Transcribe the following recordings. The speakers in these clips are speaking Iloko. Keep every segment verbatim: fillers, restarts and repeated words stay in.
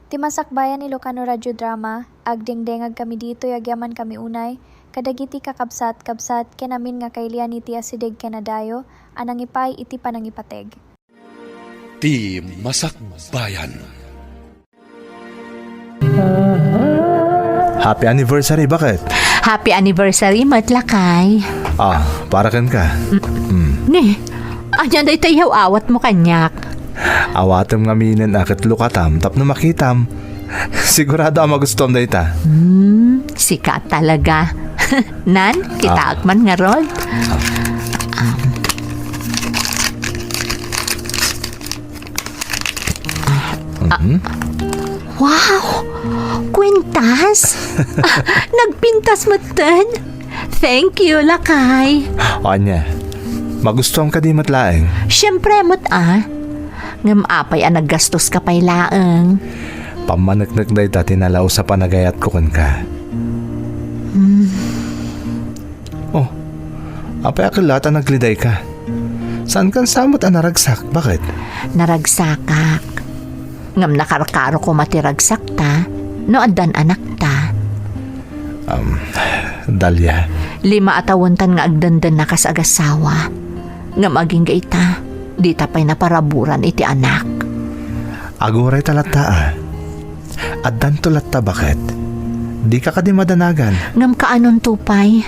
Ti Masakbayan Ilocano Radio Drama, agdengdengag kami ditoy agyaman kami unay, kadagiti kakabsat-kabsat ken amin nga kailian iti asideg ken adayo a nangipay iti panangipateg. Ti Masakbayan. Happy anniversary, baket? Happy anniversary met, lakay. Ah, para kenka. Mm. Ni, ania dayta iyaw-awatmo kaniak? Awatem ngaminen a ket lukatam tapno makitam. Sigurado a magustuam dayta. Hmm, sika talaga. Nan, kitaek man ngarud. Ah. Um. Ah, mhm. Wow! Kwintas? Ah, nagpintas metten? Thank you, lakay. O, ania? Magustuam kadi met laeng? Siempre met, ah. Ngem apay a naggastoska pay laeng? Pammaneknek dayta ti nalaus a panagayatko kenka. Hmm. Oh, apay a kellat a naglidayka? Saankan sa met a naragsak? Baket? Naragsakak. Ngem nakarkaro koma ti ragsakta no addan anakta. Um, Dalia. Lima a tawentan nga agdendenna kas agassawa. Ngem agingga ita, dita pay naparaburan iti anak. Agurayta latta, a. Addanto latta, baket? Dika kadi madanagan? Ngem kaanonto pay?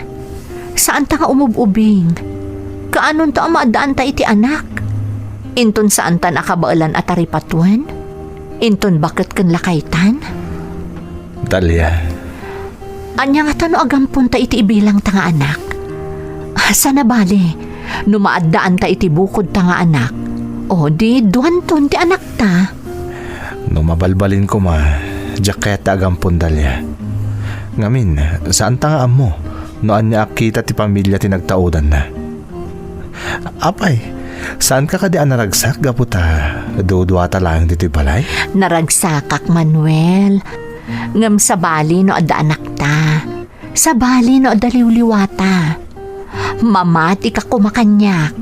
Saanta nga umub-ubing. Kaanonto a maaddaanta iti anak? Inton saantan a kabaelan a taripatuen? Inton baket ken lakaytan? Dalia. Ania ngata no agamponta iti ibilangta nga anak? Saan a bale, no maaddaanta iti bukodta nga anak, o di duanton ti anakta? No mabalbalin koma, diak kayat ti agampon, Dalia. Ngamin, saanta nga ammo no ania a kita ti pamilia ti nagtaudanna. Apay, saanka kadi a naragsak gapu ta duduata laeng ditoy balay? Naragsakak, Manuel. Ngem sabali no adda anakta. Sabali no adda liwliwata. Mamatika koma kaniak.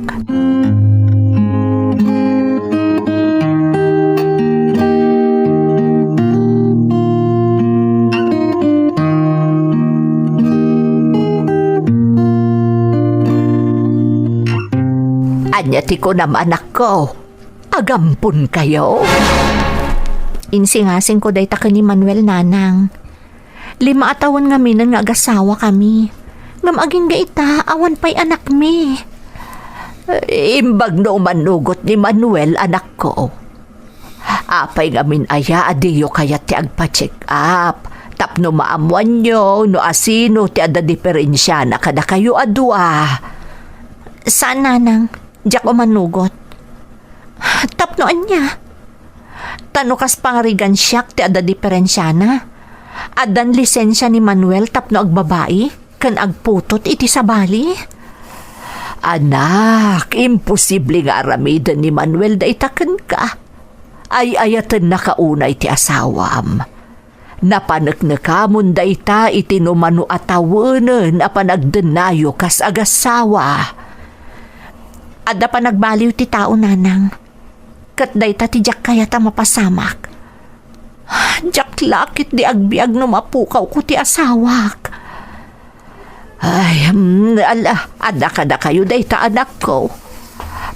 Ania ti kunam, anakko? Agamponkayo? Insingasingko dayta ken ni Manuel, nanang. Lima a tawen ngaminen nga agasawakami. Ngem agingga ita, awan pay anakmi. Imbag no umanugot ni Manuel, anakko. Apay ngamin aya a diyo kayat ti agpa-check up tapno maammoanyo no asino ti adda diferensiana kadakayo a dua? Saan, nanang. Diak umanugot. Tapno ania? Ta no kas pangarigan siak ti adda diferensiana, addan lisensia ni Manuel tapno agbabai ken agputot iti sabali? Anak, imposible nga aramiden ni Manuel dayta kenka. Ay-ayatennaka unay ti asawam. Napaneknekamon dayta iti no mano a tawenen a panagdennayo kas agassawa. Adda panagbaliw ti tao, nanang. Ket dayta ti diak kayat a mapasamak. Diak la ketdi agbiag no mapukawko ti asawak. Ay, hmm, ala, adda kadakayo dayta, anakko.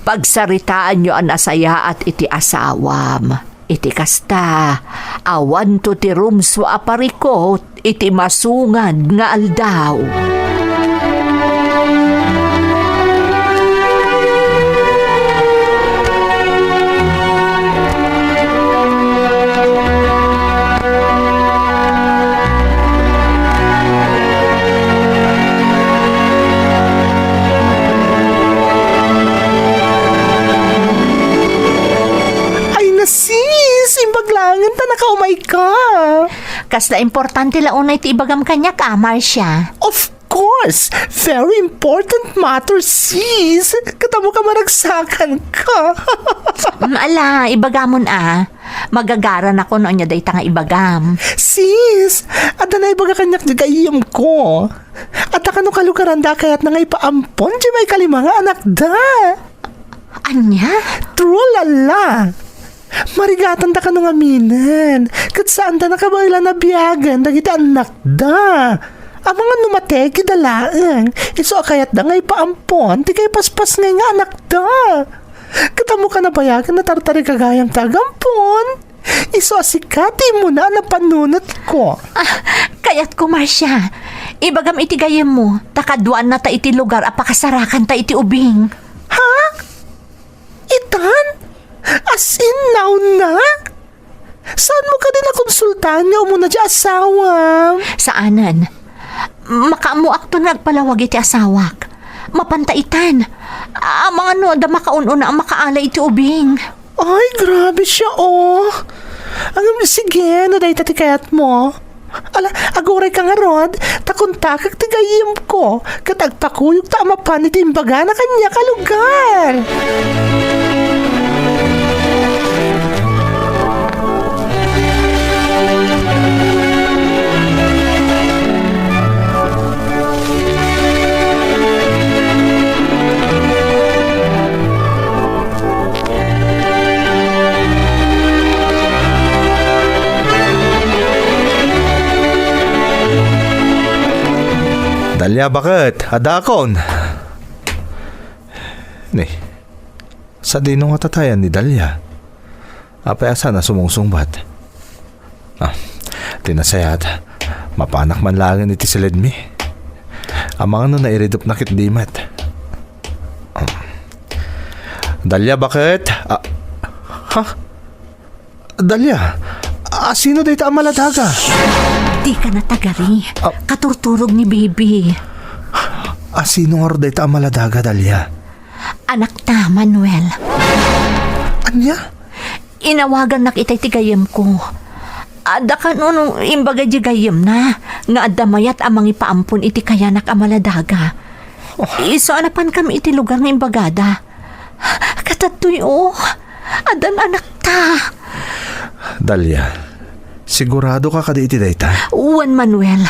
Pagsaritaanyo a nasayaat iti asawam. Iti kasta, awanto ti rumsua a parikut iti masungad nga aldaw. Ay na, sis! Imbag laengen ta nakaumay ka. Kasla importante la unay ti ibagam kaniak, a, Marcia? Of course! Very important matter, sis! Ket ammoka maragsakanka. Mm, ala, ibagamon, a. Magagaranakon no ania dayta nga ibagam. Sis, adda naibaga kaniak diay gayyemko. Adda kano kalugaranda a kayatna nga ipaampon diay maikalima nga anakda. Ania? True, lala. Marigatanda kano ngaminen, ket saanda nakabaelan a biagen dagiti annakda. Amangan no mategi da laeng, isu a kayatda nga ipaampon ti kaipaspasngay nga anakda. Ket ammoka nabayagen a tartarigagayam ti agampon. Isu a sika ti immuna a napanunotko. Ah, kayatko, Marcia. Ibagam iti gayyemmo, ta kaduaannata iti lugar a pakasarakanta iti ubing. Ha? Itan? As in, now na? Saanmo kadi nakonsultaan nga umuna ti asawam? Saanen. Makaammoakton nga agpalawag iti asawak. Mapanta itan. Amangan no adda makaun-una a makaala iti ubing. Ay, grabe siya, oh. Ang, sige, no dayta ti kayatmo. Ala, aguray ka ngarud, ta kontakak ti gayyemko, ket agpakuyogta a mapan iti imbagana kaniak a lugar. Dalia, baket? Adakon. Ni, sadino nga tatayan ni Dalia? Apay a saan a sumungsungbat? Ah, ti nasayaat, mapanak man laengen iti siledmi. Amangan no nairidupna ketdi met. Ah. Dalia, baket? Ah, ha? Dalia, asino dayta a maladaga? Dika natagari. Ah. Katurturog ni Baby. Asino ngarud dayta a maladaga, Dalia? Anakta, Manuel. Ania? Inawagannak itay ti gayyemko. Adda kano no imbaga di gayyemna nga adda mayat a mangipaampon iti kayanak a maladaga. Oh. Isu a napankami iti lugar nga imbagada. Ket adtoy, oh, addan anakta. Dalia, sigurado ka kadi iti dayta? Wen, Manuel,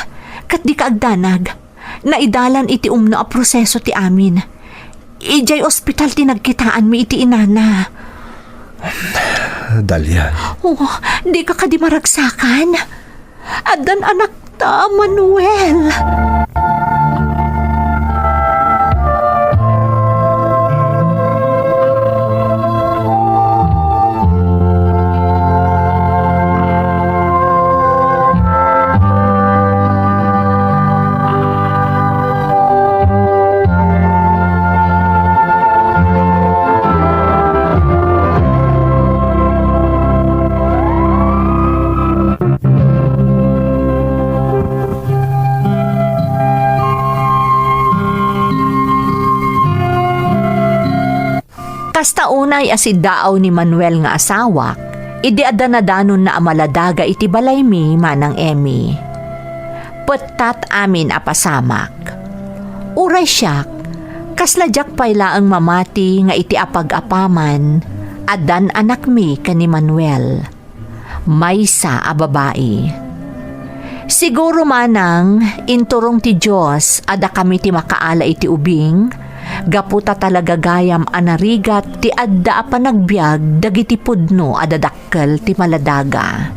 ket dika agdanag. Naidalan iti umno a proseso ti amin. Idiay ospital ti nagkitaanmi iti inana. Dalia. Oh, dika kadi maragsakan? Addan anakta, Manuel. Kasta unay a siddaaw ni Manuel nga asawak, idi adda nadanonna a maladaga iti balaymi, Manang Emmy. Pettat amin a pasamak. Uray siak, kasla diak pay laeng mamati nga iti apag-apaman, addan anakmi ken ni Manuel. Maysa a babai. Siguro manang inturong ti Dios a dakami ti makaala iti ubing, gapu ta talaga gayam a narigat ti adda a panagbiag dagiti pudno a dadakkel ti maladaga.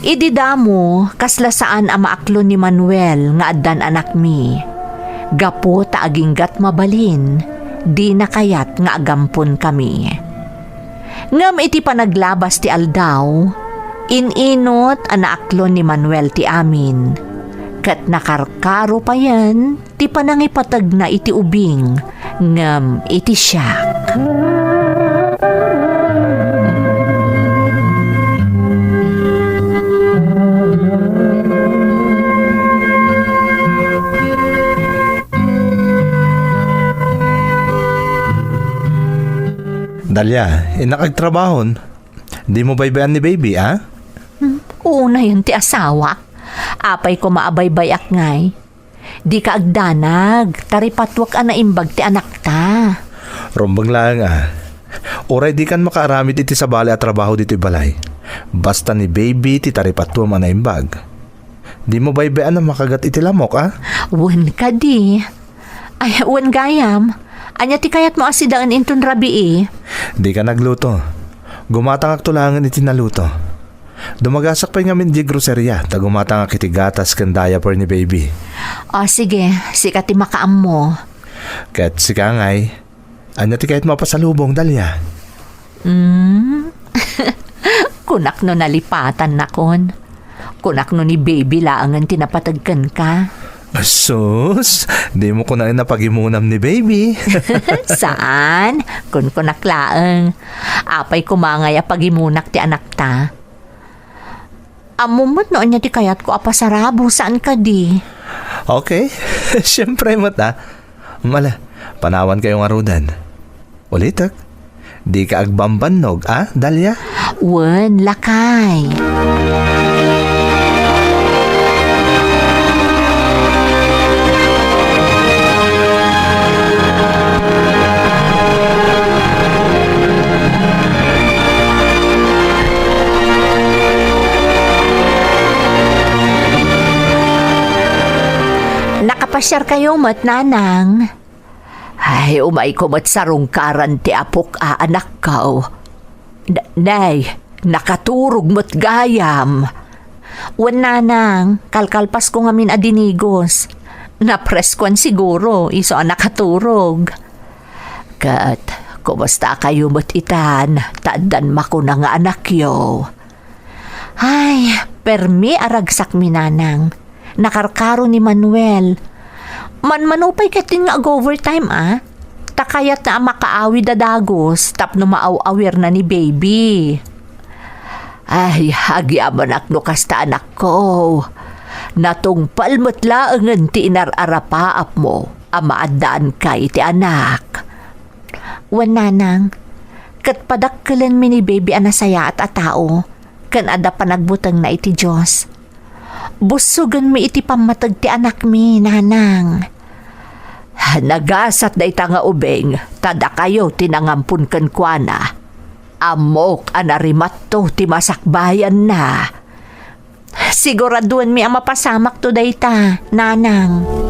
Idi damo, kasla saan a maaklon ni Manuel nga addan anakmi. Gapu ta aginggat mabalin, dina kayat nga agamponkami. Ngem iti panaglabas ti aldaw, in-inut a naaklon ni Manuel ti amin, ket nakarkaro payen ti panangipategna iti ubing ngem iti siak. Dalia, innak agtrabahon. Dimo baybay-an ni baby, a? Hmm, unayen ti asawak. Apay koma a baybay-ak ngay? Dika agdanag, ta ripatuek a naimbag ti anakta. Rumbeng laeng a. Uray dikan makaaramid iti sabali a trabaho ditoy balay. Basta ni baby ti taripatuem a naimbag. Dimo baybay-an a makagat iti lamok, a? Wen kadi. Ay, wen gayam. Ania ti kayatmo a sidaen inton rabii? Dika nagluto. Gumatangakto laengen iti naluto. Dumagasak pay ngamin idiay groceria ta gumatangak iti gatas ken diaper ni baby. O, sige, sika ti makaammo. Ket sika ngay, ania ti kayatmo a pasalubong, Dalia? Hmm? Kunak no nalipatannakon. Kunak no ni baby laengen ti napateg kenka. Sus, dimo kunaen a pagimunam ni baby. Saan? Kunkunak laeng. Apay koma ngay a pagimunak ti anakta? Ammom met no ania ti kayatko a pasarabo, saan kadi? Okay. Siyempre met, a. Mala, panawankayo ngaruden. Ulitek, dika agbambannog, a, Dalia? Wen, lakay. Nakapasiarkayo met, Nanang? Ay, umayko met sarungkaran ti apok a anakko. N-, nay, nakaturog met gayam. Wen, Nanang, kalkalpasko ngamin a dinigos. Napreskoan siguro, isu a nakaturog. Ket, kumustakayo met itan, ta addan makuna nga anakyo? Ay, permi a ragsakmi, Nanang. Nakarkaro ni Manuel. Manmano pay ketdin nga ag-overtime, a? Ta kayatna a makaawid a dagus tapno maaw-awirna ni baby. Ay, agyamanak no kasta, anakko. Natungpal met laengen ti inar-arapaapmo a maaddaanka iti anak. Wen, Nanang, ket padakkelenmi ni baby a nasayaat a tao, ken adda panagbutengna iti Dios. Bussogenmi iti pammateg ti anakmi, Nanang. Nagasat dayta nga ubing, ta dakayo ti nangampon kenkuana. Ammok a narimatto ti masakbayanna. Siguraduenmi a mapasamakto dayta, Nanang.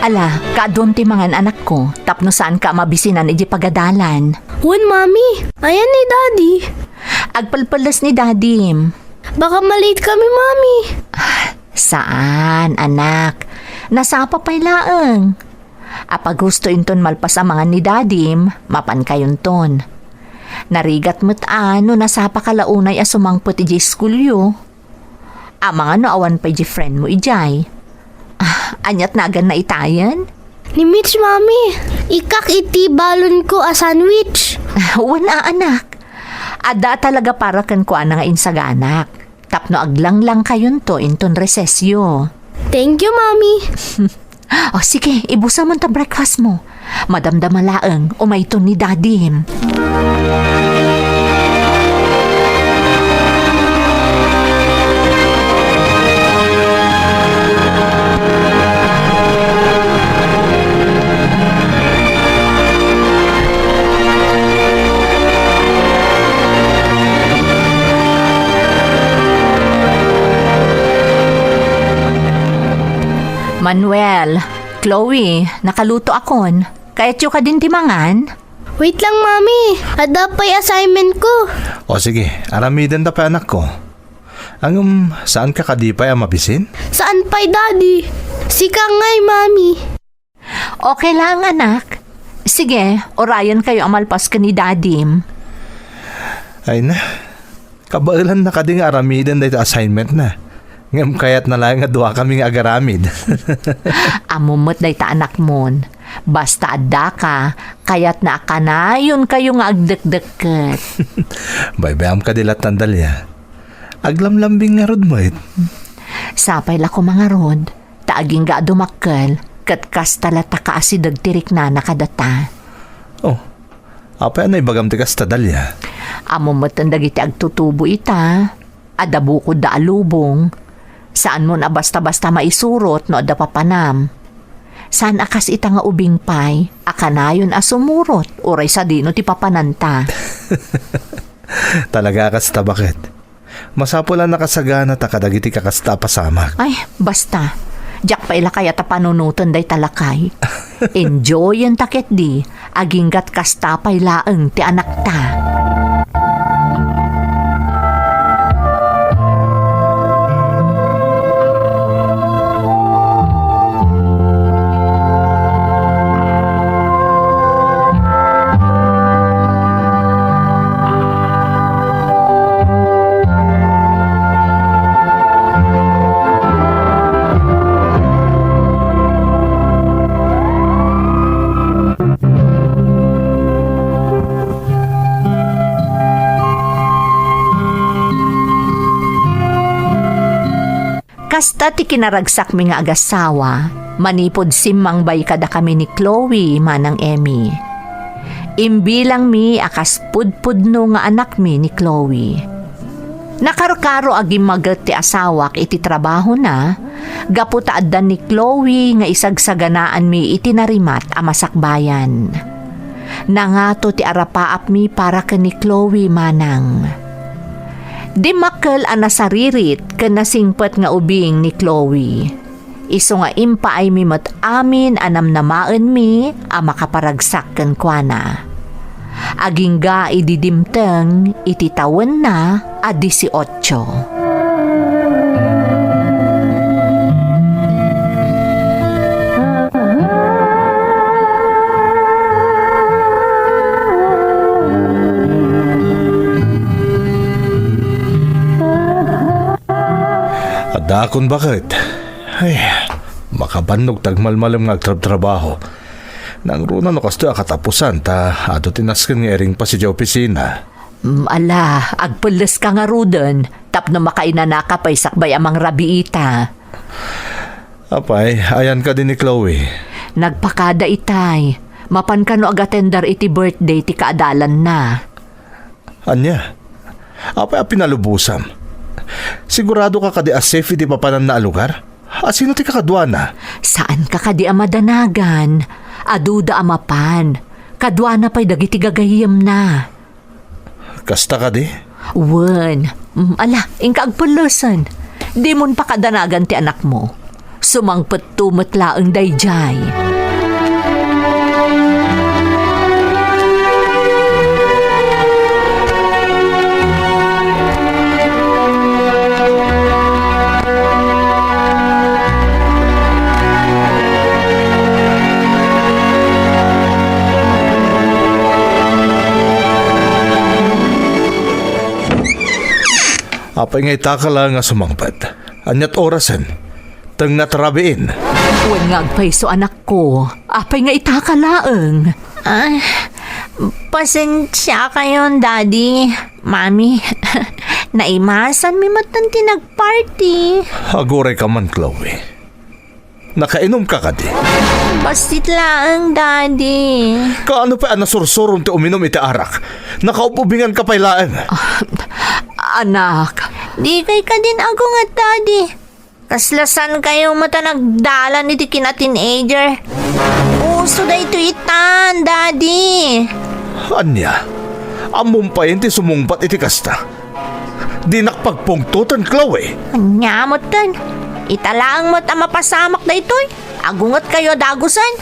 Ala, kaadun ti mangan, anakko, tapno saanka a mabisinan idiay pagadalan. Wen, Mami. Ayan ni Daddy? Agpelpeles ni Dadim. Baka ma-late kami, Mami. Saan, anak. Nasapa pay laeng. Apaghusto inton malpas a mangan ni Dadim, mapankayonton. Narigat met a no nasapaka la unay a sumangpet idiay iskulyo. Amangan no awan pay di friend mo idiay. Ah, aniat naganna itayen? Ni Mitch, Mami. Ikkak iti balonko a sandwich. Wen a, anak. Adda talaga para kenkuana nga insaganak. Tapno aglanglang kayonto inton resesyo. Thank you, Mami. O sige, ibusamon ta breakfast mo. Madamdama laeng, umayton ni Dadim. Manuel, Chloe, nakalutoakon. Kayatyo kadin ti mangan? Wait lang, Mami. Adda pay assignment ko. O sige, aramidenta pay, anakko. Ngem, saanka kadi pay a mabisin? Saan pay, Daddy? Sika ngay, Mami. Okay lang, anak. Sige, urayenkayo a malpas ken ni Dadim. Ay na. Kabaelanna kadi nga aramiden dayta assignment na. Ngem kayatna laeng nga duakami nga agaramid. Ammom met dayta, anakmon. Basta addaka, kayatna a kanayonkayo nga agdekdekket. Baybay-am kadi lattan, Dalia. Aglamlambing ngarud met. Sapay la koma ngarud, ta agingga a dumakkel, ket kasta latta kaasideg ti riknana kadata. Oh, apay a naibagam ti kasta, Dalia? Ammom met dagiti agtutubo ita. Adda bukodda a lubong. Saanmon a basta-basta maisurot no adda papanam. Saan a kas ita nga ubing pay a kanayon a sumurot uray sadino ti papananta. Talaga a kasta, baket. Masapul a nakasaganata kadagiti kakasta a pasamak. Ay, basta. Diak pay la kayat a panunoten dayta lakay. Enjoyenta ketdi, aginggat kasta pay laeng ti anakta. Kasta ti kinaragsakmi nga agasawa, manipud simmangbay kadakami ni Chloe manang Emmy. Imbilangmi a kas pudpudno nga anakmi ni Chloe. Nakarkaro a gimmaget ti asawak iti trabahona, gapu ta addan ni Chloe nga isagsaganaanmi iti narimat a masakbayan. Nangato ti arapaapmi para ken ni Chloe manang. Dimmakkel a nasaririt ken nasingpet nga ubing ni Chloe. Isu nga impaaymi met amin a namnamaenmi a makaparagsak kenkuana. Agingga idi dimteng iti tawenna a dieciocho. Adda akon baket. Ay, makabannog ti agmalmalem nga agtrabtrabaho. Nangruna no kastoy a katapusan ta adu ti nasken nga iringpas idiay opisina. Mm, ala, agpelleska ngaruden tapno makainanaka pay sakbay a mangrabiita. Apay, ayan kadi ni Chloe? Nagpakada itay. Mapan kano agatendar iti birthday ti kaadalanna. Ania? Apay a pinalubosam? Sigurado ka kadi a safe iti papananna a lugar? A sino ti kakaduana? Saan ka kadi a madanagan? Aduda a mapan. Kaduana pay dagiti gagayyemna. Kasta kadi? Wen. Mm, ala, inka agpellesen. Dimon pakadanagan ti anakmo. Sumangpetto met laeng daydiay. Apay nga itaka laeng a sumangpet? Ania't orasen? Tengnga't rabiin. Wen nga agpayso, anakko. Apay nga itaka laeng? Ah, pasensiakayon, Daddy, Mami. Naimasanmi met ti nagparty. Aguray ka man, Chloe. Nakainom ka kadi? Bassit laeng, Daddy. Kaano pay a nasursurom ti uminom iti arak? Nakaub-ubingan ka pay laeng. Ah, anak. Dikay kadin agunget, Daddy. Kasla saan kayo met a nagdalan iti kina-teenager? Uso daytoy itan, Daddy. Ania? Ammom payen ti sumungbat iti kasta? Dinak pagpungtoten, Chloe. Ania metten? Ita laeng met a mapasamak daytoy. Agunget kayo a dagusen.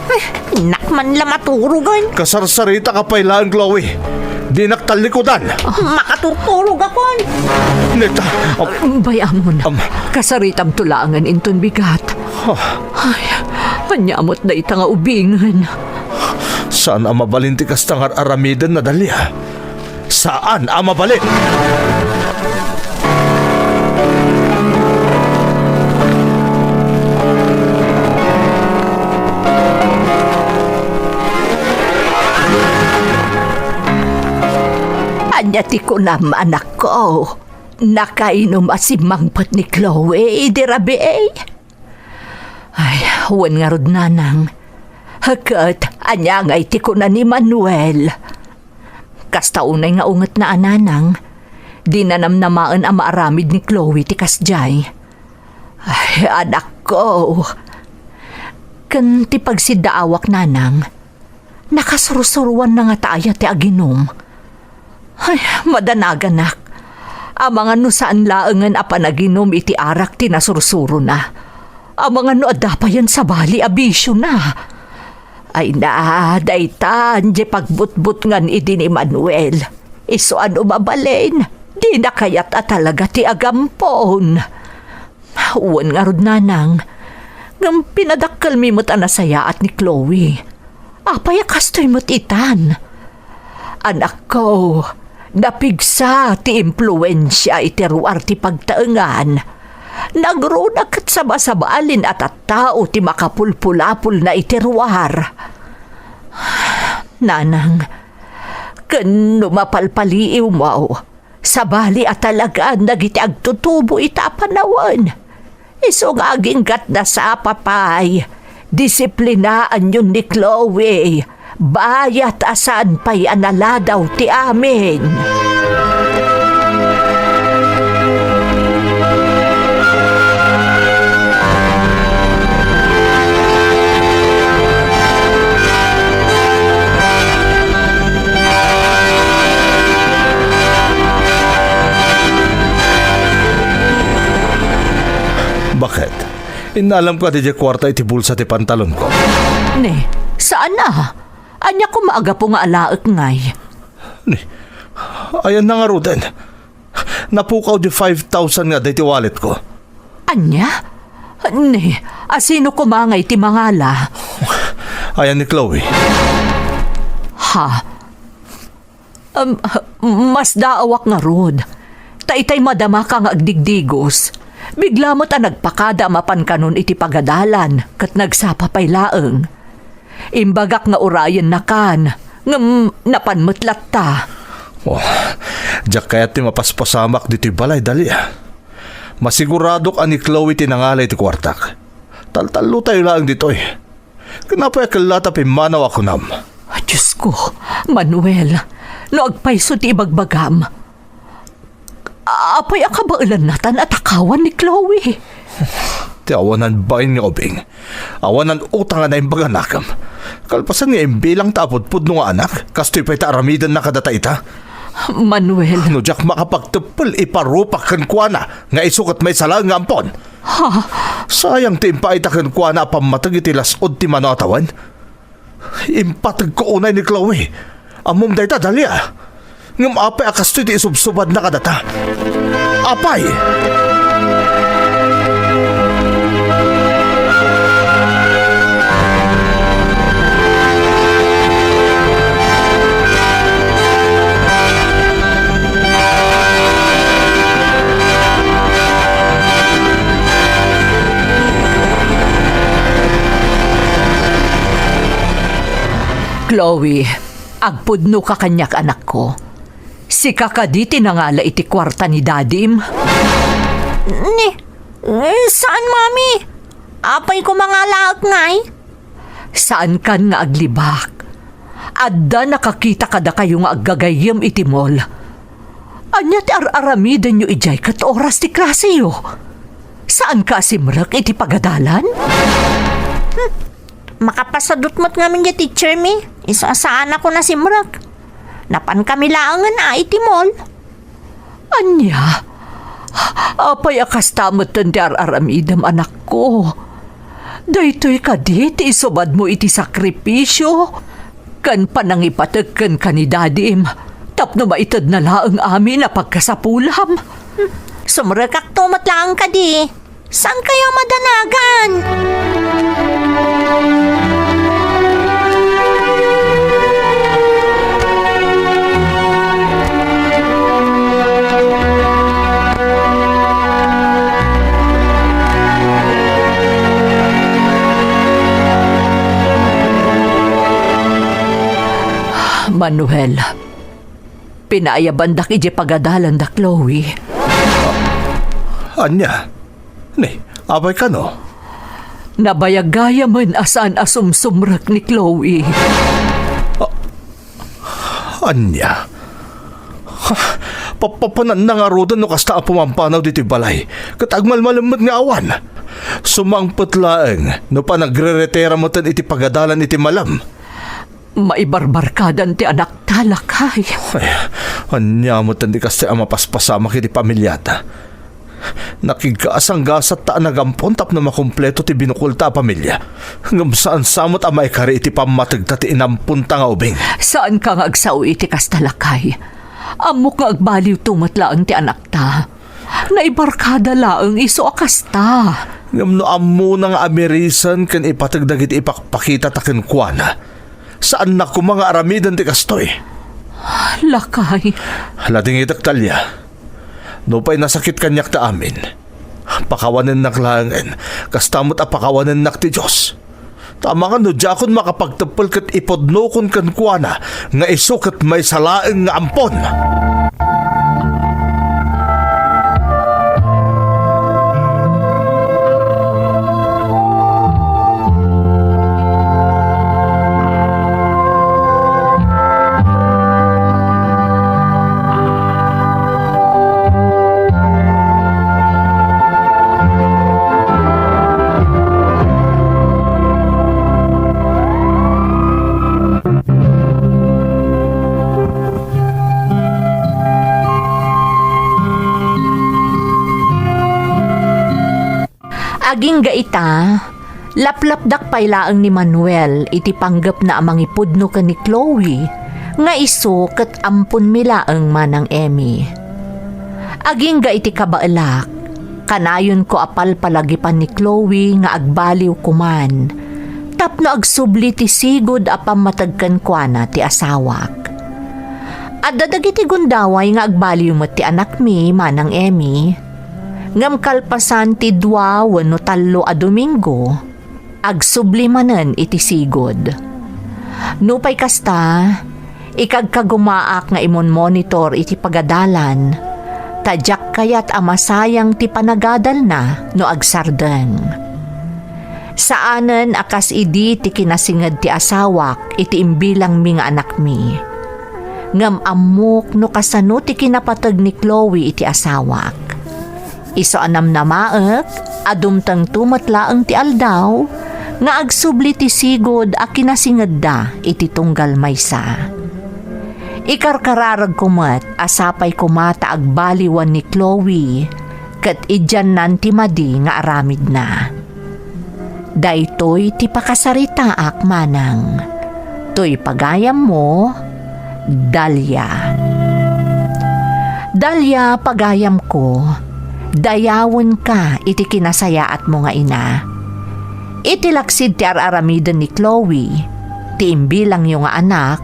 Ay, innak man la maturogen. Kasarsaritaka pay laeng, Chloe. Dinak tallikudan. Makaturturogakon. Neta, am- Bay-amon, am- kasaritamto laengen inton bigat. Ah. Ay, ania met dayta nga ubingen? Saan a mabalin ti kasta nga ar-aramiden, Nadalia. Saan a mabalin. Ania ti kunam, anakko? Nakainom a simmangpet ni Chloe idi rabii? Ay, wen ngarud, nanang. Ket ania ngay ti kuna ni Manuel? Kasta unay nga ungetna a, nanang. Dina namnamaen a maaramid ni Chloe ti kasdiay. Ay, anakko. Ken ti pagsiddaawak, nanang, nakasursuroanna ngata aya ti aginum? Ay, madanaganak. Amangan no saan laengen a panaginum iti arak ti nasursurona. Amangan no adda payen sabali a bisiona. Ay na, daytan, di pagbutbutngan idi ni Manuel. Isu a no mabalin, dina kayat a talaga ti agampon. Wen ngarud, nanang, ngem pinadakkelmi met a nasayaat ni Chloe. Apay a kastoy met itan? Anakko, napigsa ti impluensia iti ruar ti pagtaengan. Nagruna ket sabasabalin a tattao ti makapulpulapolna iti ruar. Nanang, ken no mapalpaliiwmo, sabali a talagaan dagiti agtutubo ita a panawen. Isu nga agingga't nasapa pay, disiplinaanyon ni Chloe, bayat a saan pay a naladaw ti amin. Baket? Innalam kadi diay kuarta iti bulsa ti pantalonko? Ne, saan a. Ania koma a gapu nga alaek ngay? Ne, ayanna ngaruden. Napukaw di five thousand nga adda iti walletko. Ania? Ne, a sino koma ngay ti mangala? Ayan ni Chloe. Ha? Am, masdaawak ngarud. Ta itay madamaka nga agdigdigos, bigla met a nagpakada a mapan kanon iti pagadalan, ket nagsapa pay laeng. Imbagak nga urayennakan, ngem napan met latta. Oh, diak kayat ti mapaspasamak ditoy balay, Dalia. Masiguradok a ni Chloe ti nangala iti kuartak. Taltallotayo laeng ditoy. Ken apay a kellata pimmanaw a kunam? Diosko, Manuel, no agpayso ti ibagbagam, apay a kabaelanna tan a takawan ni Chloe? Ti awanan bain nga ubing, awanan utang a naimbag a nakem. Kalpasan nga imbilang ta apudpudno nga anak, kastoy pay ta aramidenna kadata ita? Manuel. No diak makapagteppel, iparupak kenkuana nga isu ket maysa laeng nga ampon. Ha? Sayang ti impaayta kenkuana a pammateg iti las-ud ti mano a tawen. Impategko unay ni Chloe. Ammom dayta, Dalia. Ngem apay a kastoy ti isubsubadna kadata? Apay? Chloe, agpudnoka kaniak, anakko. Sika kadi ti nangala iti kuarta ni Dadim? Ni, saan, Mami. Apay koma nga alaek ngay? Saankan nga aglibak. Adda nakakita kadakayo nga aggagayyem iti mall. Ania ti ar-aramidenyo idiay ket oras ti klaseyo? Saanka a simrek iti pagadalan? Hmm. Makapasadut met ngamin diay teacher mi. Isu a saanakon a simrek. Napankami laengen a iti mall. Ania? Apay a kasta metten ti ar-aramidem, anakko? Daytoy kadi ti isubadmo iti sakripisio ken panangipatek kenka ni Dadim tapno maitedna laeng amin a pagkasapulam? Sumrekakto met laeng kadi. Saankayo madanagan? Manuel, pinaayabandak idiay pagadalan da Chloe. Ania? Ni, apay kano? Nabayag gayamen a saan a sumsumrek ni Chloe. Ania? Papapananna ngaruden no kasta a pumampanaw ditoy balay, ket agmalmalem met nga awan. Sumangpet laeng no panagreretera metten iti pagadalan iti malem. Maibarbarkadan ti anakta, lakay. Ay, ania metten ti kasta a mapaspasamak iti familiata? Nakigkaasanggasatta a nagampon tapno makumpleto ti binukolta a pamilia. Ngem saan sa met a maikari iti pammategta ti inamponta nga ubing. Saanka nga agsao iti kasta, lakay. Ammok nga agbaliwto met laeng ti anakta. Naibarkada laeng isu a kasta. Ngem no ammona nga amirisan ken ipateg dagiti ipakpakitata kenkuana, saanna koma nga aramiden ti kastoy. Lakay. Ladingitek, Dalia. Nupay nasakit kaniak ta amin, pakawanennak laengen, kasta met a pakawanennak ti Dios. Ta amangan no diakon makapagteppel ket ipudnokon kenkuana nga isu ket maysa laeng nga ampon. Agingga ita, laplapdak pay laeng ni Manuel iti panggepna a mangipudno ken ni Chloe nga isu ket amponmi laeng, Manang Emmy. Agingga iti kabaelak, kanayonko a palpalagipan ni Chloe nga agbaliw koman tapno agsubli ti sigud a pammateg kenkuana ti asawak. Adda dagiti gundaway nga agbaliw met ti anakmi, Manang Emmy. Ngem kalpasan ti dua wenno tallo a Domingo, agsubli manen iti sigud. Nupay kasta, ikagkagumaak nga imonmonitor iti pagadalan, ta diak kayat a masayang ti panagadalna no agsardeng. Saanen a kas idi ti kinasinged ti asawak iti imbilangmi nga anakmi. Ngem ammok no kasano ti kinapateg ni Chloe iti asawak. Isu a namnamaek a dumtengto met laeng ti aldaw nga agsubli ti sigud a kinasingedda iti tunggal maysa. Ikarkararagko met a sapay koma ta agbaliwan ni Chloe ket idiannan ti madi nga aramidna. Daytoy ti pakasaritaak, Manang. Toy pagayammo, Dalia. Dalia, pagayamko, dayawenka iti kinasayaatmo nga ina. Iti laksid ti ar-aramiden ni Chloe, ti imbilangyo nga anak,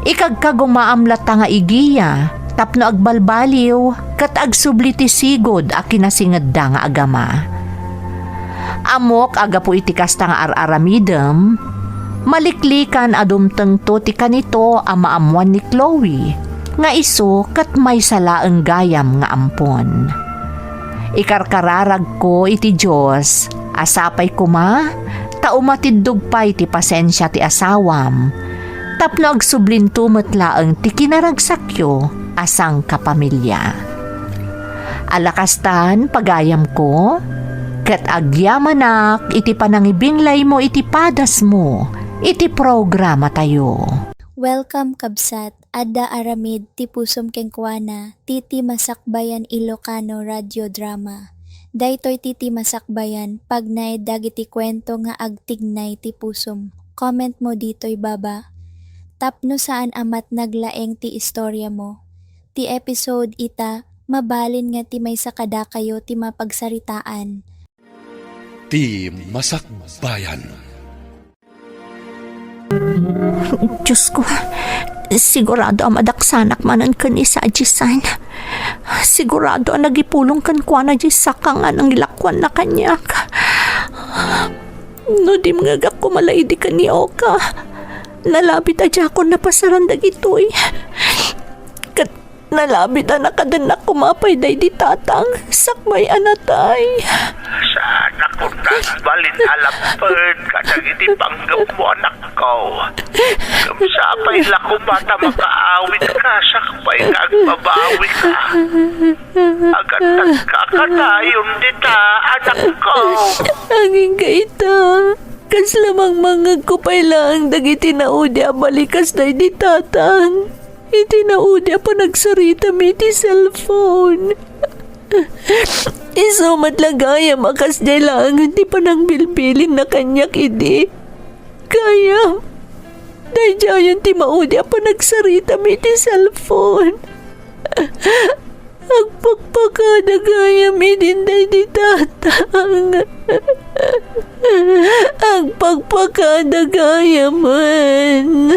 ikagkagumaam latta nga igiya tapno agbalbaliw ket agsubli ti sigud a kinasingedda nga agama. Ammok a gapu iti kasta nga ar-aramidem, maliklikan a dumtengto ti kanito a maammoan ni Chloe nga isu ket maysa laeng gayam nga ampon. Ikarkararagko iti Dios a sapay koma ta umatiddog pay ti pasensia ti asawam tapno agsublinto met laeng ti kinaragsakyo a sangkapamilia. Ala kastan, pagayamko, ket agyamanak iti panangibinglaymo iti padasmo iti programatayo. Welcome, kabsat. Adda aramid ti pusom kenkuana, Titi Masakbayan Ilocano Radio Drama. Daytoy Titi Masakbayan, pagnaed dagiti kuento nga agtignay ti pusom. Comment mo ditoy baba. Tapno saan a matnag laeng ti istorya mo. Ti episode ita, mabalin nga ti maysa kadakayo ti mapagsaritaan. Ti Masakbayan. Diosko, sigurado a madaksanak manen ken ni Saji-san. Sigurado a nagipulong kenkuana diay saka nga nangilakuanna kaniak. No dimngegak koma la idi ken ni Oka, Nalabit a diakon napasaran dagitoy. Ket nalabit a nakadennak koma pay daydi tatang sakbay a natay. Saan a kundan balin a lapped kadagiti panggepmo, anakko. Ngem sapay la koma ta makaawitka sakbay nga agbabawika. Agatadka kadayon dita, anakko. Agingga ita. Kasla mangmangngegko pay laeng dagiti naudi a balikas daydi tatang. Iti naudi a panagsaritam iti cellphone. Isu met la gayam a kasdiay laengen ti panangbilbilinna kaniak idi. Gayam, daydiayen ti maudi a panagsaritam iti cellphone. Agpakpakada gayam idin daydi tatang. Agpakpakada gayamen.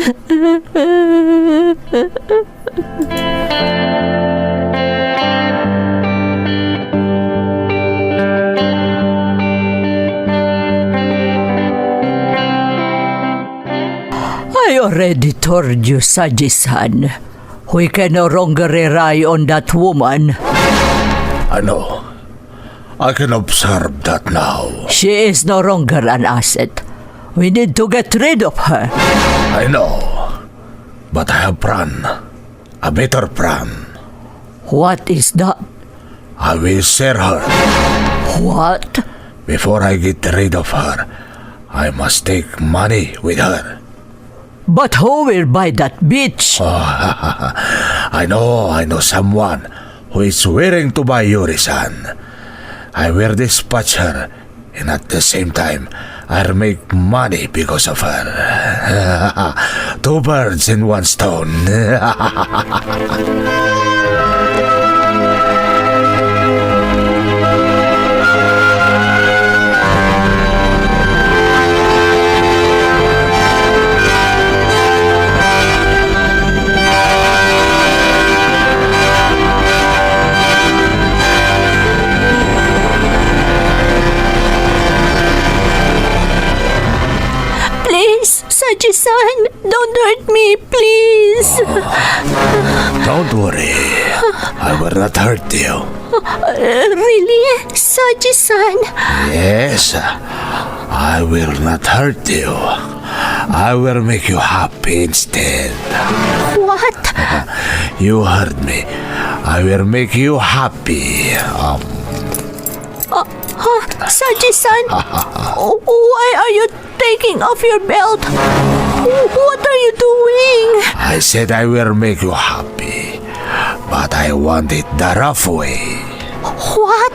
I already told you, Saji-san. We can no longer rely on that woman. I know. I can observe that now. She is no longer an asset. We need to get rid of her. I know. But I have plan. A better plan. What is that? I will sell her. What? Before I get rid of her, I must take money with her. But who will buy that bitch? Oh, I know, I know someone who is willing to buy Yuri-san. I will dispatch her, and at the same time, I'll make money because of her. Two birds in one stone. Please, Saji-san, don't hurt me, please. Don't worry. I will not hurt you. Uh, really? Saji-san? Yes. I will not hurt you. I will make you happy instead. What? You heard me. I will make you happy. Um, Uh, huh? Saji-san? Why are you taking off your belt? What are you doing? I said I will make you happy, but I want it the rough way. What?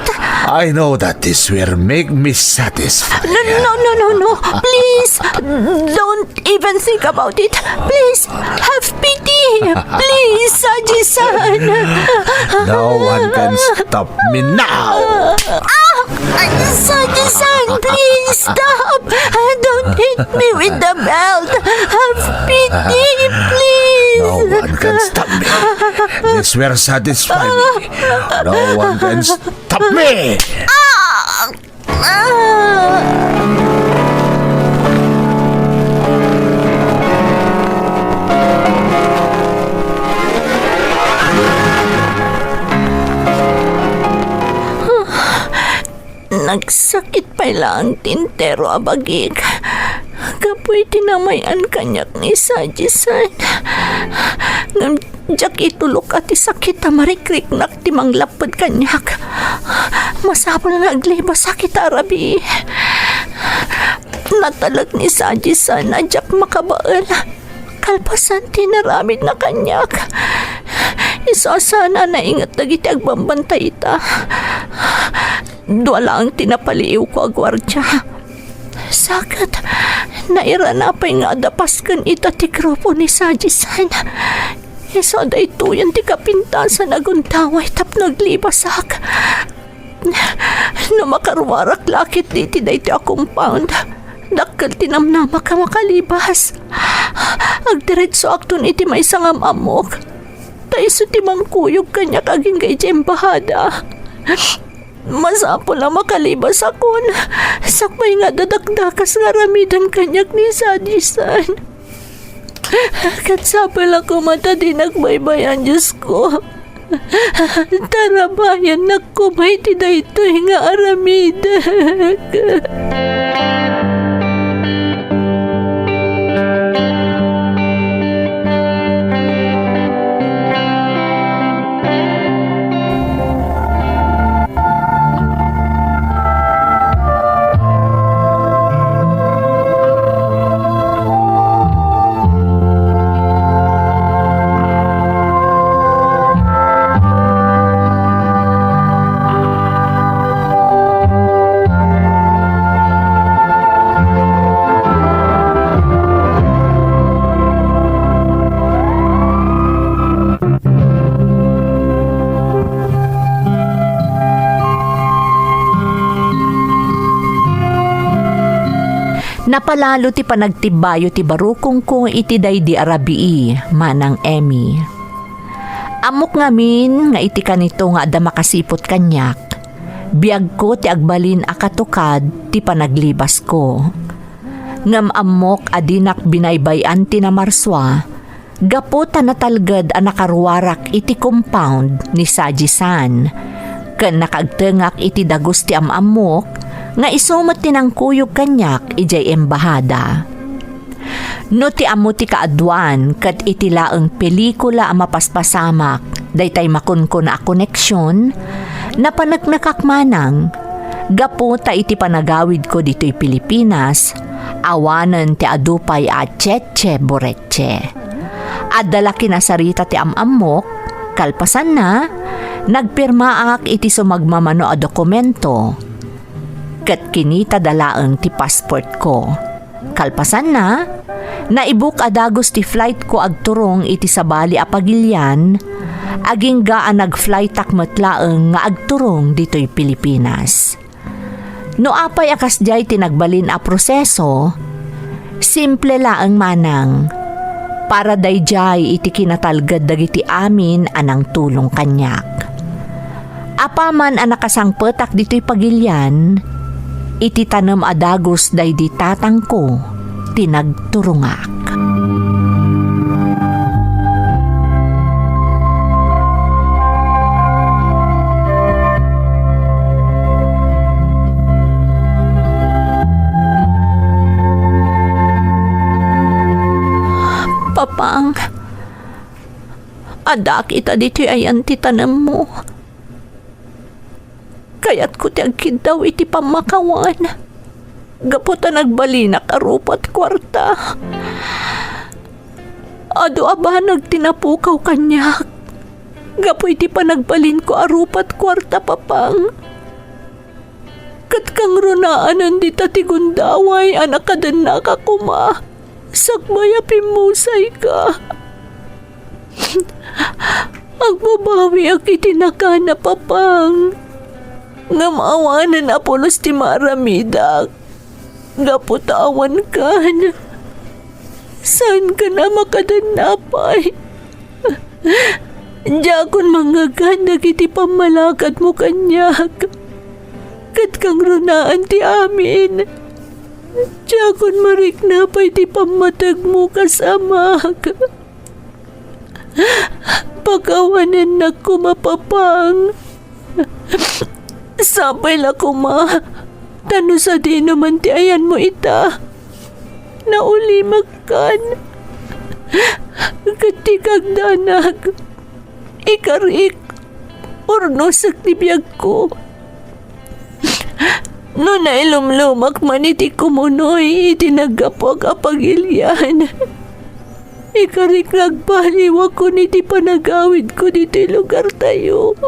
I know that this will make me satisfied. No, no, no, no, no. Please, don't even think about it. Please, have pity. Please, Saji-san. No one can stop me now. Ah! Saji-san, please stop. Don't hit me with the belt. Have pity, please. No one can stop me. This will satisfy me. No one can stop me. Ah! Ah! Nagsakit pay laeng ti entero a bagik gapu iti namay-an kaniak ni Saji-san. Ngem diak itulok a ti sakit a marikriknak ti manglapped kaniak. Masapul nga aglibasak ita a rabii. Natalek ni Saji-san a diak makabael kalpasan ti inaramidna kaniak. Isu a saan a nainget dagiti agbambantay ita. Dua laeng ti napaliiwko a guardia. Sa ket, nairana pay nga adda pasken ita ti grupo ni Saji-san. Isu a daytoyen ti kapintasan a gundaway tapno aglibasak. No makaruarak la ketdi iti daytoy a compound, dakkel ti namnamak a makalibas. Agdiretsoakton iti maysa nga am-ammok. Ta isu ti mangkuyog kaniak agingga idiay embahada. Masapul a makalibasakon, sakbay nga adda dakdakas nga aramiden kaniak ni Saji-san. Ket sapay la koma ta dinak baybay-an, Diosko. Tarabayannak koma iti daytoy nga aramidek. Napalalo ti panagtibbayo ti barukongko iti daydi a rabii, Manang Emmy. Ammok ngamin nga iti kanito nga adda makasiput kaniak, biagko ti agbalin a katukad ti panaglibasko. Ngem ammok a dinak binaybay-an ti namarsua gapu ta natalged a nakaruarak iti compound ni Saji-san, ken nakaagtengak iti dagus ti am-ammok nga isu met ti nangkuyog kaniak idiay embahada. No ti ammo ti kaaduan ket iti laeng pelikula a mapaspasamak daytay makunkuna a koneksion, napaneknekak manang gapu ta iti panagawidko ditoy Pilipinas, awanen ti adu pay a cheche bureche. Adda la kinasarita ti am-ammok, kalpasanna, nagpirmaak iti sumagmamano a dokumento, ket kinitada laeng ti passportko. Kalpasanna, naibuk a dagus ti flightko agturong iti sabali a pagilian, agingga a nag-flightak met laeng nga agturong ditoy Pilipinas. No apay a kasdiay ti nagbalin a proseso, simple laeng manang, para daydiay iti kinatalged dagiti amin a nangtulong kaniak. Apaman a nakasangpetak ditoy pagilian, iti tanem a dagus daydi tatangko ti nagturongak. Papang, adda kita ditoy ayan ti tanemmo. Kayatko ti agkiddaw iti pammakawan, gapu ta nagbalinak a rupat kuarta. Adu a banag ti napukaw kaniak gapu iti panagbalinko a rupat kuarta, Papang. Ket kangrunaanen dita ti gundaway a nakadennaka koma sakbay a pimmusayka. Agbabawiak iti nakana, Papang. Ngem awanen a pulos ti maaramidak. Gapu ta awankan, saankan a makadanna pay. Diakon mangngeggan dagiti pammalakadmo kaniak. Ket kangrunaan ti amin, diakon marikna pay ti pammategmo kas amak. Pakawanennak koma, Papang. Sapay la koma, ta no sadino man ti ayanmo ita, naulimakkan. Ket ti kagdanag, ikarik, urnosek ti biagko. No nailumlumak man iti kumunoy iti naggapuak a pagilian, ikarik nga agbaliwakon iti panagawidko ditoy lugartayo.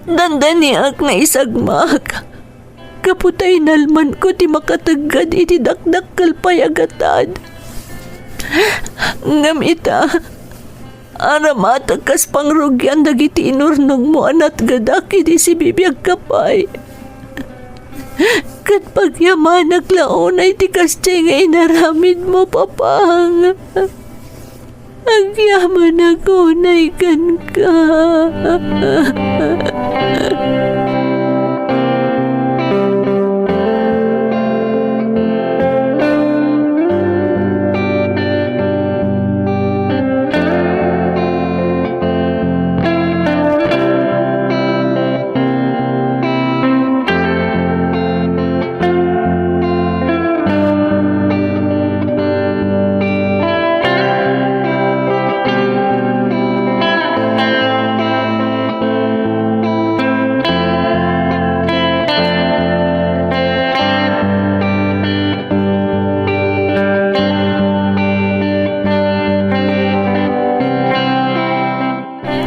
Dandaniak nga isagmak, gapu ta inalmanko ti makategged iti dakdakkel pay a gatad. Ngem ita, aramatek kas pangrugian dagiti inurnongmo a natgedak idi sibibiagka pay. Ket pagyamanak la unay ti kasdiay nga inaramidmo, Papang. Agyamanak unay kenka.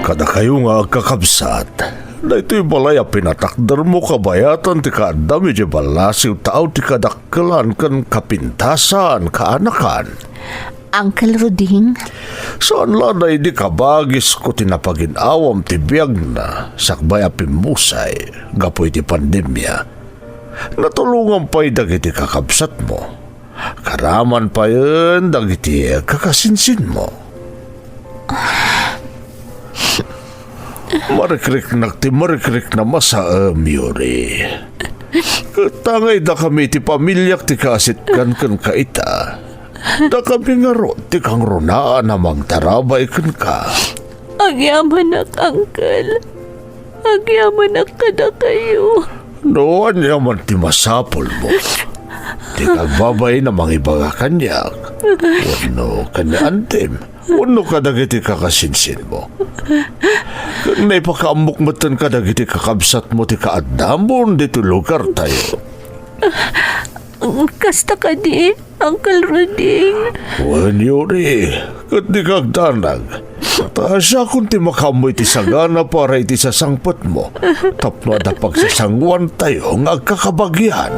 Kadakayo nga agkakabsat, daytoy balay a pinatakdermo kabayatan ti kaaddam idiay ballasiw taaw ti kadakkelan ken kapintasan, kaanakan. Uncle Ruding? Saan la daydi kabagisko ti napagin-awam ti biagna sakbay a pimmusay gapu iti pandemia. Natulongan pay dagiti kakabsatmo. Karaman payen dagiti kakasinsinmo. Marikriknak ti marikriknam a saem, Yuri. Ket tangayda kami ti pamiliak ti kaasitgan kenka ita. Dakami ngarud ti kangrunaan a mangtarabay kenka. Agyamanak, Uncle. Agyamanak kadakayo. No ania man ti masapulmo, dika agbabain a mangibaga kaniak, wenno ken ni Antim, wenno kadagiti kakasinsinmo. Ket naipakaammok metten kadagiti kakabsatmo ti kaaddamon ditoy lugartayo. Kasta kadi, Uncle Ruding? Wen, Yuri, ket dika agdanag. Ta siakon ti makaammo iti sagana para iti sasangpetmo, tapno adda pagsasangoantayo nga agkakabagian.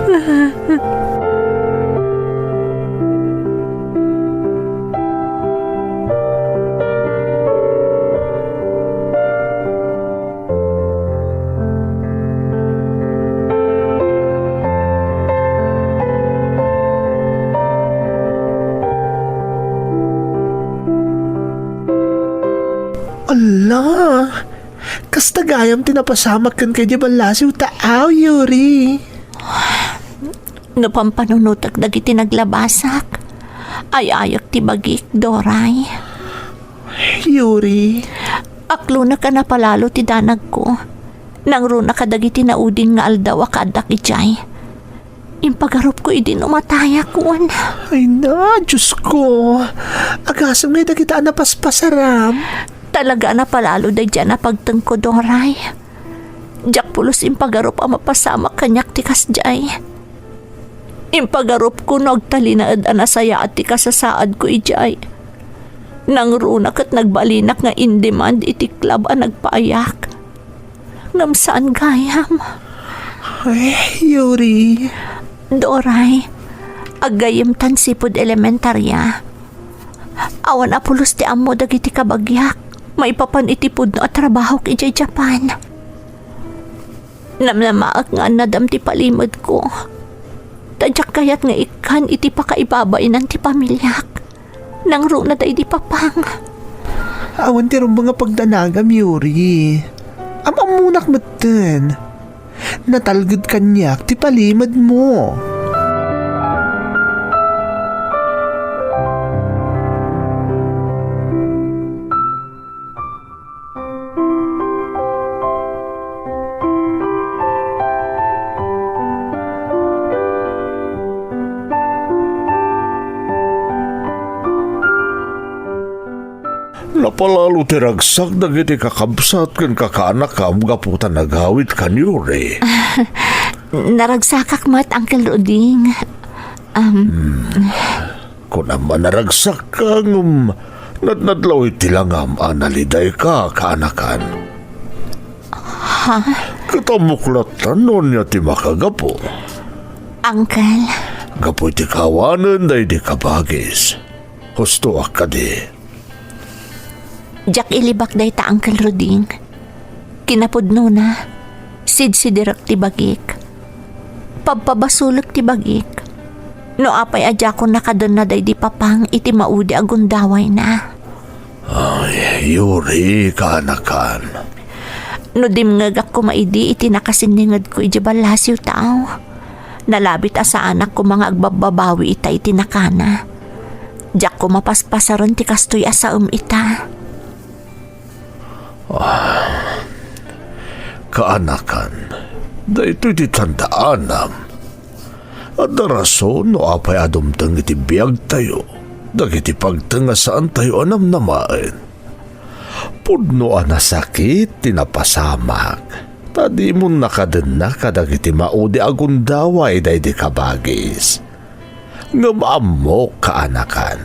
Ala, kasta gayam ti napasamak kenka idiay ballasiw taaw, Yuri. No pampanunotek dagiti naglabasak, ay-ayek ti bagik, Doray. Yuri. Aklonek a napalalo ti danagko. Nangruna kadagiti naudin nga aldaw a kaaddak idiay. Impagarupko idi no matayak, wen. Ay na, Diosko. Agasem nga dagita a napaspasaram. Talaga a napalalo daydi a napagtengko, Doray. Diak pulos impagarup a mapasamak kaniak ti kasdiay. Impagarupko no agtalinaed a nasayaat ti kasasaadko idiay. Nangruna ket nagbalinak nga in-demand iti club a nagpaayak. Ngem saan gayam. Ay, Yuri. Doray, aggayyemtan sipud elementaria. Awan a pulos ti ammo dagiti kabagiak maipapan iti pudno a trabahok idiay Japan. Namnamaek nga annadam ti palimedko. Ta diak kayat nga ikkan iti pakaibabainan ti pamiliak. Nangruna daydi papang. Awan ti rumbeng a pagdanagam, Yuri. Am-ammonak metten. Natalged kaniak ti palimedmo. Napalalo ti ragsak dagiti kakabsat ken kakaanakam gapu ta nagawidkan, Yuri. Naragsakak met, Uncle Ruding. Um, Kunam a naragsakka, ngem nadnadlaw iti langam a nalidayka, kaanakan. Ha? Ket ammok latta no ania ti makagapu. Uncle. Gapu iti kaawanen daydi kabagis. Hustoak kadi. Diak ilibak dayta, Uncle Ruding. Kinapudnona, sidsidirek ti bagik. Pabpabasolek ti bagik. No apay a diakon nakadenna daydi papang iti maudi a gundawayna. Ay, Yuri, kaanakan. No dimngegak koma idi iti nakasinningedko idiay ballasiw taaw, nalabit a saanak koma nga agbabbabawi ita iti nakana. Diak koma paspasaren ti kastoy a saem ita. Ah, kaanakan, daytoy ti tandaanam. Adda rason no apay a dumteng iti biagtayo dagiti pagteng a saantayo a namnamaen. Pudno a nasakit ti napasamak, ta dimon nakadenna kadagiti maudi a gundaway daydi kabagis. Ngem ammok, kaanakan,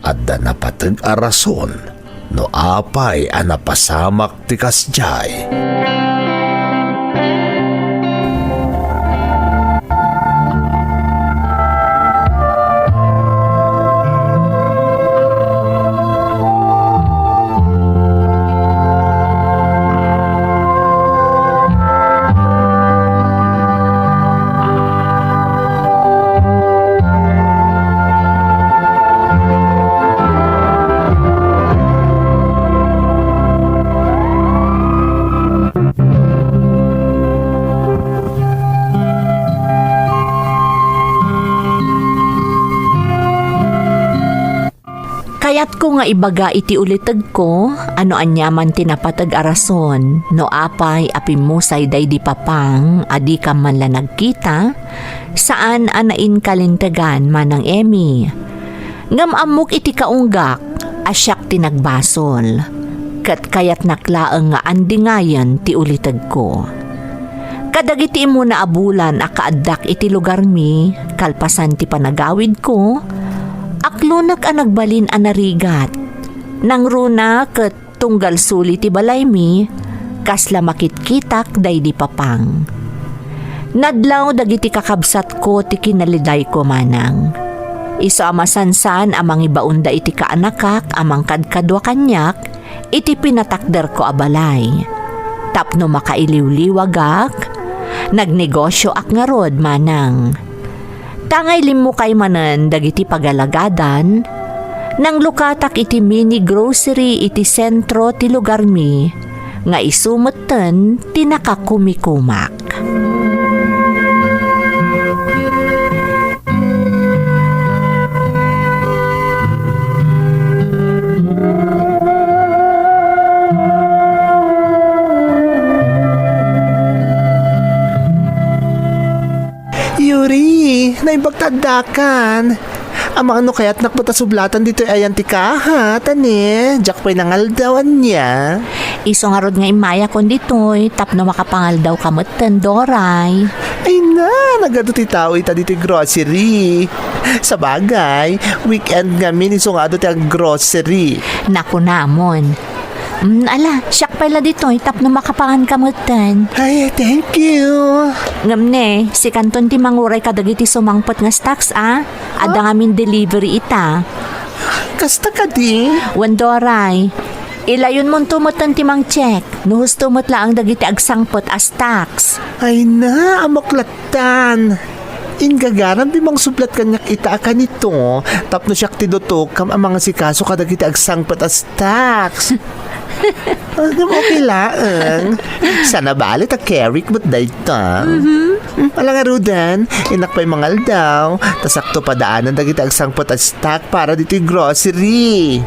adda napateg a rason no apay a napasamak ti kasdiay. Kayatko nga ibaga iti ulitegko a no aniaman ti napateg a rason no apay a pimmusay daydi papang a dikam man la nagkita, saan a nainkalintegan, Manang Emmy. Ngem ammok iti kaunggak a siak ti nagbasol, ket kayatnak laeng nga andingayen ti ulitegko. Kadagiti immuna a bulan a kaaddak iti lugarmi, kalpasan ti panagawidko, aklonek a nagbalin a narigat. Nangruna ket tunggal suli ti balaymi, kasla makitkitak daydi papang. Nadlaw dagiti kakabsatko ti kinalidayko, Manang. Isu a masansan a mangibaonda iti kaanakak a mangkadkadua kaniak, iti pinatakderko a balay. Tapno makailiwliwagak, nagnegosioak ngarud, Manang. Tangay limmukay manen dagiti pagalagadan, nanglukatak iti mini grocery iti sentro ti lugarmi, nga isu metten ti nakakumikumak. Yuri, naimbag ta addakan. Amangan no kayatnak met a sublatan ditoy ayan ti kaha, tani, diak pay nangaldaw ania. Isu ngarud nga immayakon ditoy tapno makapangaldaw ka metten, Doray. Ay na, nagadu ti tao ita ditoy grocery. Sabagay, weekend ngamin isu nga adu ti ag-grocery. Nakunamon. Mm, ala, siak pay la ditoy tapno makapangan ka metten. Ay, thank you. Ngem ne, sikanton ti manguray kadagiti sumangpet nga stocks, a? Adda ngamin delivery ita. Kasta kadi? Wen, Doray. Ilayonmonto metten ti mangcheck. No husto met laeng dagiti agsangpet a stocks. Ay na, amak lattan. Ingagaram ti mangsublat kaniak ita a kanito, tapno siak ti dutok kam a mangasikaso kadagiti agsangpet a stocks. Ah, okay laeng. Sana bale ta kerik met dayta. Mhm. Hmm, ala ngaruden, innak pay mangaldaw, ta sakto padaanen dagiti agsangpet a stock para ditoy grocery.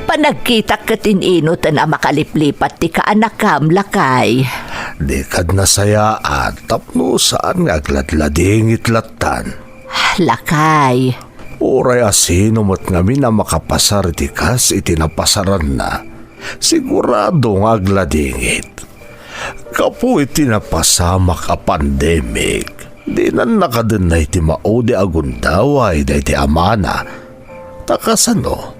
Panagkitak ket in-inuten a makaliplipat ti kaanakam, lakay. Dikad nasayaan tapno saan nga agladladingit lattan. Lakay. Uray a sino met ngamin a makapasar iti kas iti napasaranna, sigurado nga agladingit. Gapu iti napasamak a pandemic, dinan nakadennay ti maudi a gundaway daydi amana. Ta kasano,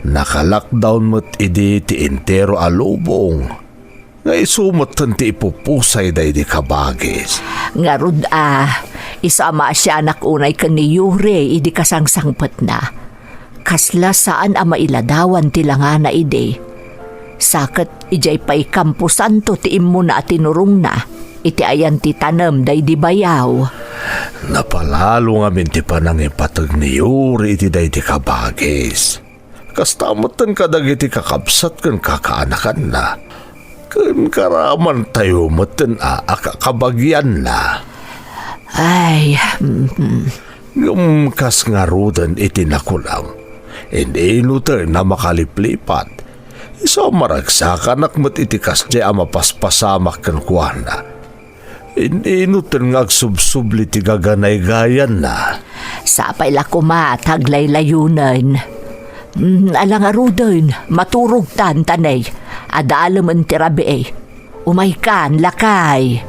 naka-lockdown met idi ti entero a lubong, nga isu metten ti ipupusay daydi kabagis. Ngarud a, isu a maasianak unay ken ni Yuri idi kasangsangpetna. Kasla saan a mailadawan ti langana idi. Sa ket idiay pay kamposanto ti immuna a tinurongna iti ayan ti tanem daydi bayaw. Napalalo ngamin ti panangipateg ni Yuri iti daydi kabagis. Kasta metten kadagiti kakabsat ken kakaanakanna. Ken karamantayo metten a, a kakabagianna. Ay, mm. Ngem kas ngaruden iti nakunam, in-inuten a makaliplipat, isu a maragsakanak met iti kasdiay a mapaspasamak kenkuana. In-, inuton nga agsubsubli ti gaganaygayanna. Sapay la koma ta aglaylayunen. Mm, ala ngaruden, maturogtan, tanay. Adalemen ti rabii. Umaykan, lakay.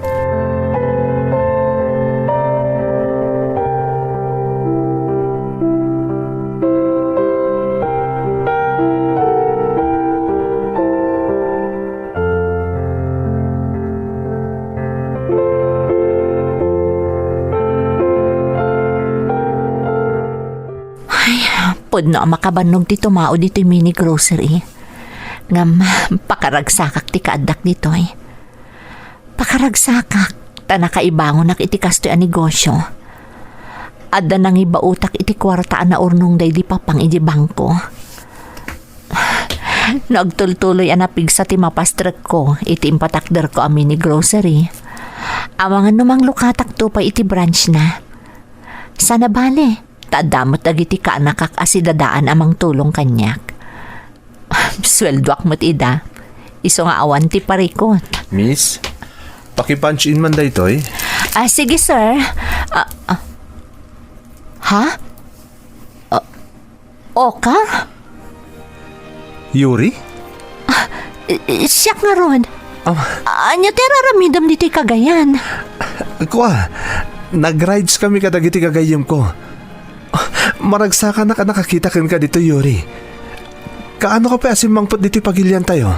Ay, pudno a makabannog ti tumao ditoy mini grocery. Ngem, pakaragsakak ti kaaddak ditoy. Pakaragsakak, ta nakaibangonak iti kastoy a negosio. Adda nangibaotak iti kuarta a naurnong daydi papang iti bangko. No agtultuloy a napigsa ti mapastrekko iti impatakderko a mini grocery, amangan no manglukatakto pay iti branch na. Sana bale, ta adda met dagiti kaanakak a sidadaan a mangtulong kaniak. Sueldoak met ida. Isu nga awan ti parikot. Miss, paki-punch in man daytoy. Ah, sige, sir. Ah, ah. Ha? Ah, Oka? Yuri? Ah, eh, eh, siak ngarud. Ah. Ania ti ar-aramidem ditoy kagayan? Kua, nag-rides kami kadagiti gagayyemko. Ah, maragsakanak a nakakita kenka ditoy, Yuri. Kaano ka pay a simmangpet ditoy pagiliantayo?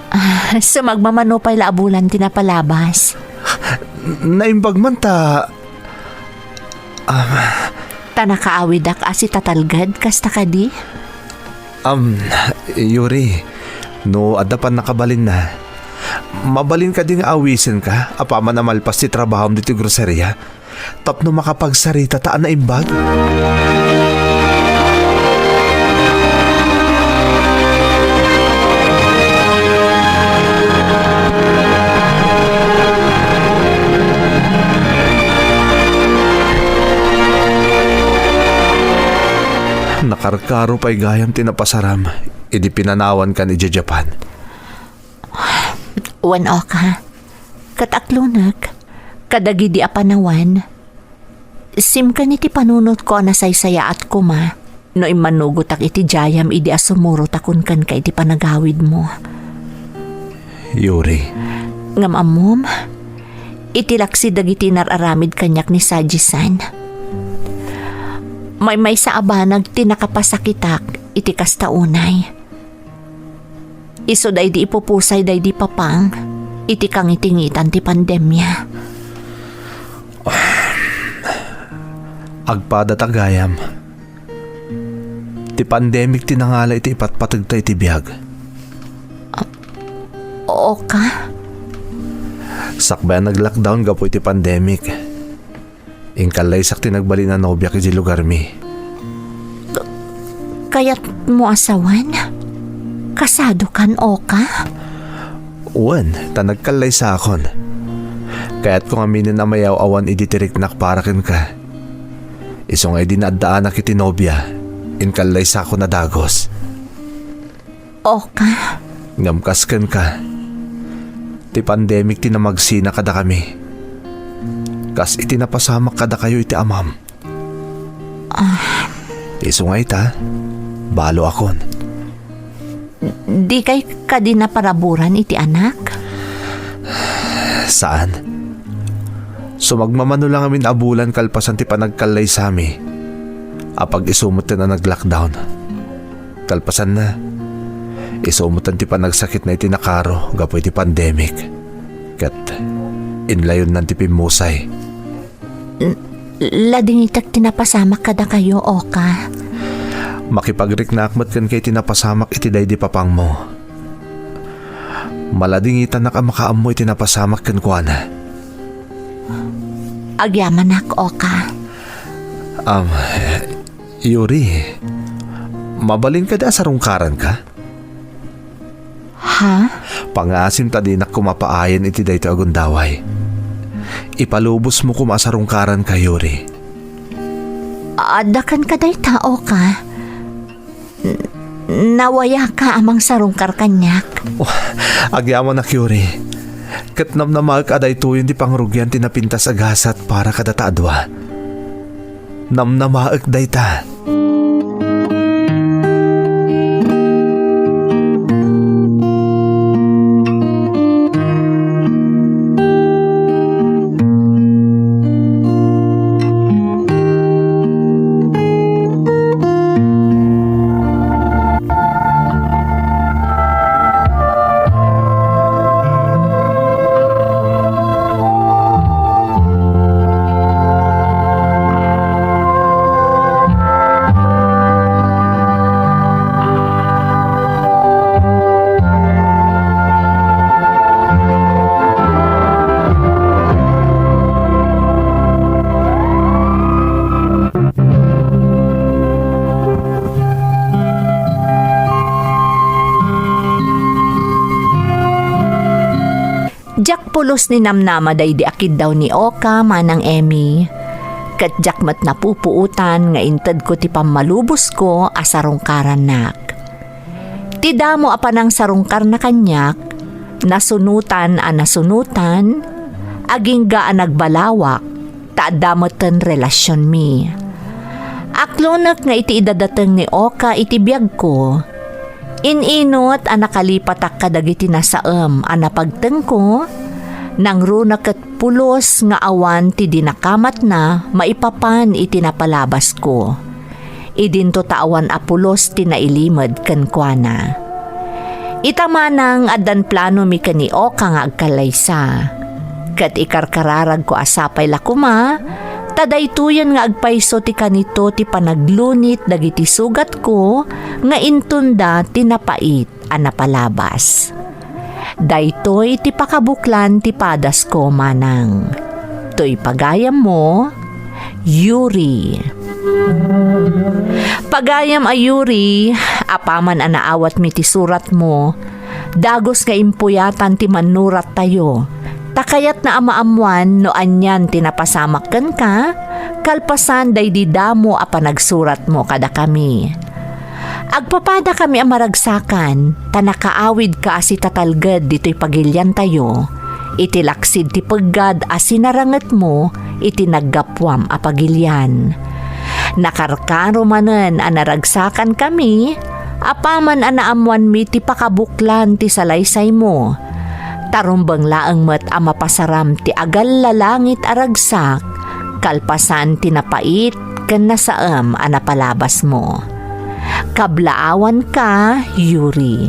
Ah, sumagmamano pay la a bulan ti napalabas. Naimbag man ta, ah, Ta nakaawidak a sitatalged, kasta kadi? Am, Yuri, no adda pannakabalinna, mabalin kadi nga awisenka apaman a malpas ti trabahom ditoy groseria? Tapno makapagsarita ta a naimbag? Nakarkaro pay gayam ti napasaram idi pinanawankan idiay Japan. Wen, Oka, ket aklonek kadagidi a panawen, simken iti panunotko a nasaysayaat koma no immanugotak iti jayam idi a sumurotakon kenka iti panagawidmo. Yuri. Ngem ammom, iti laksi dagiti nar-aramid kaniak ni Saji-san, maymaysa a banag ti nakapasakitak iti kasta unay. Isu daydi ipupusay daydi papang iti kangitingitan ti pandemia. Agpada ta gayam. Ti pandemic ti nangala iti ipatpategta iti biag. Oka? Sakbay a nag-lockdown gapu iti pandemic, inkallaysak ti nagbalin a nobiak iti lugarmi. Ka-, kayatmo a sawen? Kasadokan, Oka? Wen, ta nagkallaysakon. Kayatko ngaminen a mayaw-awan idi ti riknak para kenka. Isu nga idi naaddaanak iti nobia, inkallaysakon a dagus. Oka. Ngem kas kenka, ti pandemic ti namagsina kadakami. Kas iti napasamak kadakayo iti amam. Ah. Isu nga ita, baloakon. Dikay kadi naparaburan iti anak? Saan. Sumagmamano la ngamin a bulan kalpasan ti panagkallaysami. Apag-isu metten a nag-lockdown. Kalpasanna, isu metten ti panagsakitna iti nakaro gapu iti pandemic. Ket inlayonnan ti pimmusay. N-, ladingitek ti napasamak kadakayo, Oka. Makipagriknaak met kenka iti napasamak iti daydi papangmo. Maladingitanak a makaammo iti napasamak kenkuana. Agyamanak, Oka. Am, Yuri, mabalin kadi a sarungkaranka? Ha? Pangasim ta dinak koma paayen iti daytoy a gundaway. Ipalubosmo koma a sarungkaranka, Yuri. Adda kenka dayta, Oka. N-, nawayaka a mangsarungkar kaniak. Oh, agyamanak, Yuri. Ket namnamaek a daytoyen ti pangrugian ti napintas a gasat para kadata a dua. Namnamaek dayta. Diak pulos ni namnama daydi a kiddaw ni Oka, Manang Emmy. Ket diak met napupuotan nga intedko ti pammalubosko a sarungkarannak. Ti damo a panangsarungkarna kaniak, nasunotan a nasunotan, agingga a nagbalawak, ta adda meten relasionmi. Aklonek nga iti idadateng ni Oka iti biagko, in-inot a nakalipatak kadagiti nasaem a napagtengko, nangruna ket pulos nga awan ti dinakamatna maipapan iti napalabasko. Idinto ta awan a pulos ti nailimed kenkuana. Ita manang addan planomi ken ni Oka nga agkallaysa. Ket ikarkararagko a sapay la koma, ta daytoyen nga agpayso ti kanito ti panaglunit dagiti sugatko nga intunda ti napait a napalabas. Daytoy ti pakabuklan ti padasko, Manang. Toy pagayammo, Yuri. Pagayam a Yuri, apaman a naawatmi ti suratmo, dagus nga impuyatan ti mannurattayo, ta kayatna a maammoan no anian ti napasamak kenka, kalpasan daydi damo a panagsuratmo kadakami. Agpapadakami a maragsakan, ta nakaawidka a sitatalged ditoy pagiliantayo, iti laksid ti peggad a sinarangetmo iti naggapuam a pagilian. Nakarkaro manen a naragsakankami, apaman a naammoanmi ti pakabuklan ti salaysaymo. Ta rumbeng laeng met a mapasaram ti agallalangit a ragsak, kalpasan ti napait ken nasaem a napalabasmo. Kablaawanka, Yuri.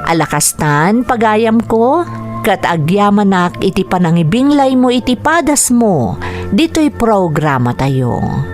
Ala kastan, pagayamko, ket agyamanak iti panangibinglaymo iti padasmo ditoy programatayo.